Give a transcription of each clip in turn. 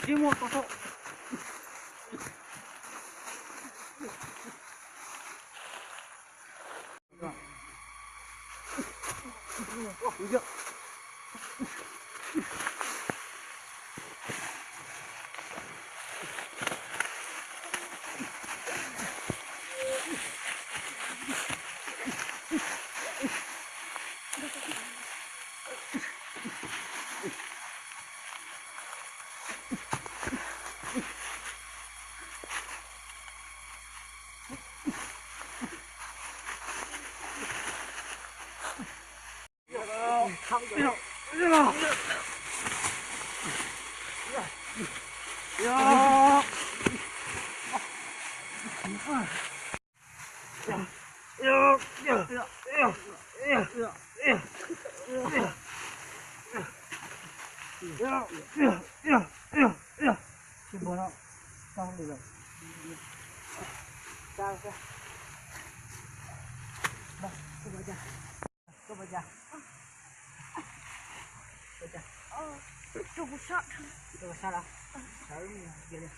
Tsis muaj tau tau. Tsis npog no, tau li lawm. Tau, tau. Koj puas cas? Puas cas? Rau kuv sab. Rau kuv sab los? Sawv mus cia li.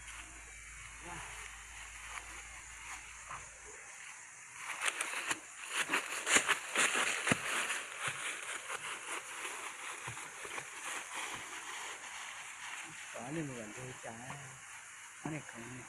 Kom nej mus ntug cas, ob niag khoom ne.